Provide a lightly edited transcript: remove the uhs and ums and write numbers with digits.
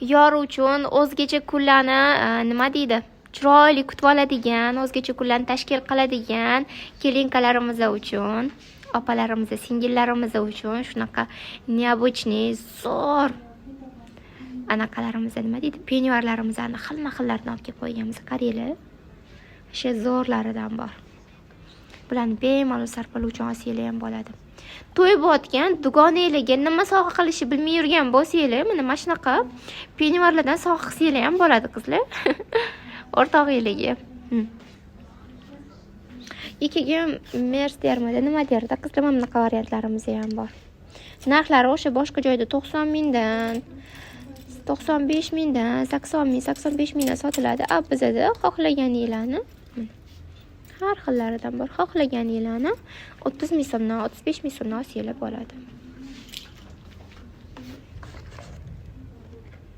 Yor uchun o'zgacha kunlarni, nima deydi, chiroyli kutib oladigan, o'zgacha kunlarni tashkil qiladigan келинка larimiz uchun, opalarimiz, singillarimiz uchun shunaqa необычный, zo'r anaqalarimiz, nima deydi, penyuarlarimizni xilma xillaridan olib kelib qo'yganmiz. Qaranglar, o'sha zo'rlaridan bor. Bularni bemalol sarpiluvchan olsanglar ham bo'ladi. To'y bo'layotgan dugonanglarga nima sovg'a qilishni bilmay yurgan bo'lsanglar, mana shunaqa penyuarlardan sovg'a qilsanglar ham bo'ladi, qizlar, o'rtog'inglarga. И keyin mers dermidi, nima derdi, qizlar, mana bunaqa variantlarimiz ham bor. Narxlari o'sha boshqa joyda 90 mingdan, 95 mingdan, 80 ming, 85 mingdan sotiladi, a bizada xohlaganinglarni, har xillaridan bor, xohlaganinglarni 30 ming so'mdan, 35 ming so'mdan olsanglar bo'ladi.